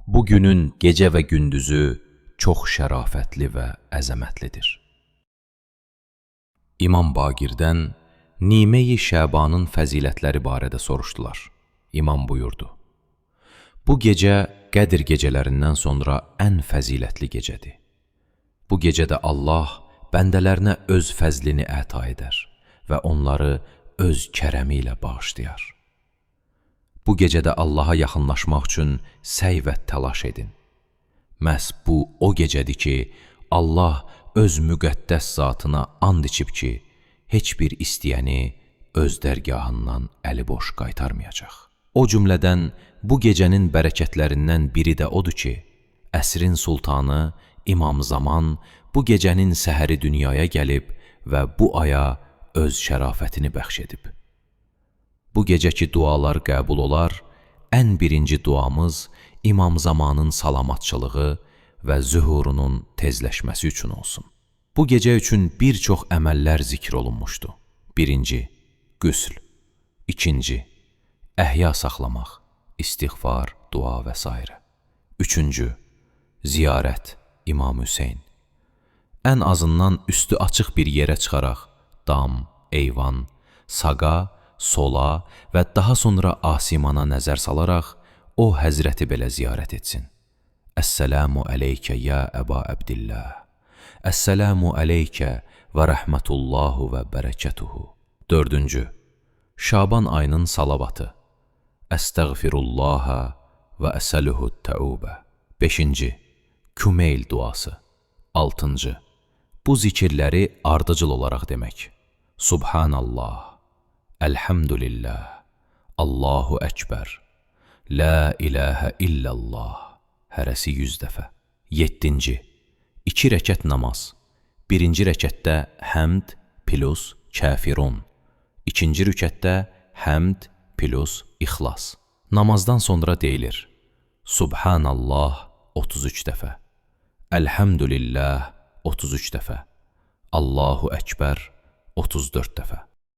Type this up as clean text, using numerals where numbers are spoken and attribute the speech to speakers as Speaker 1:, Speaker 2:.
Speaker 1: Bu günün gecə və gündüzü çox şərafətli və əzəmətlidir. İmam Bagirdən Nime-i Şəbanın fəzilətləri barədə soruşdular. İmam buyurdu: Bu gecə Qədir gecələrindən sonra ən fəzilətli gecədir. Bu gecədə Allah bəndələrinə öz fəzlini əta edər və onları öz kərəmi ilə bağışlayar. Bu gecədə Allaha yaxınlaşmaq üçün səy və təlaş edin. Məhz bu o gecədir ki, Allah öz müqəddəs zatına and içib ki, heç bir istəyəni öz dərgahından əli boş qaytarmayacaq. O cümlədən bu gecənin bərəkətlərindən biri də odur ki, əsrin sultanı İmam Zaman bu gecənin səhəri dünyaya gəlib və bu aya öz şərafətini bəxş edib. Bu gecəki dualar qəbul olar, ən birinci duamız İmam Zamanın salamatçılığı və zühurunun tezləşməsi üçün olsun. Bu gecə üçün bir çox əməllər zikr olunmuşdu. Birinci, qüsl. İkinci, əhya saxlamaq, istiğfar, dua və s. Üçüncü, ziyarət, İmam Hüseyn. Ən azından üstü açıq bir yerə çıxaraq dam, eyvan, sağa, sola və daha sonra asimana nəzər salaraq o həzrəti belə ziyarət etsin. Əssəlamu əleykə ya Əba Əbdillah. Əssəlamu əleykə və rəhmətullahu və bərəkətuhu. Dördüncü, Şaban ayının salavatı. Əstəğfirullaha və əsəluhu təubə. Beşinci, Kümeyl duası. Altıncı, bu zikirləri ardıcıl olaraq demək. Subhanallah, Elhamdülillah, Allahu Əkbər, La ilahə illallah, hərəsi 100 dəfə. Yeddinci, 2 rəkət namaz. Birinci rəkətdə həmd plus kafirun. İkinci rükətdə həmd plus ixlas. Namazdan sonra deyilir: Subhanallah 33 dəfə. Elhamdülillah 33 dəfə. Allahu Əkbər 34 dəfə.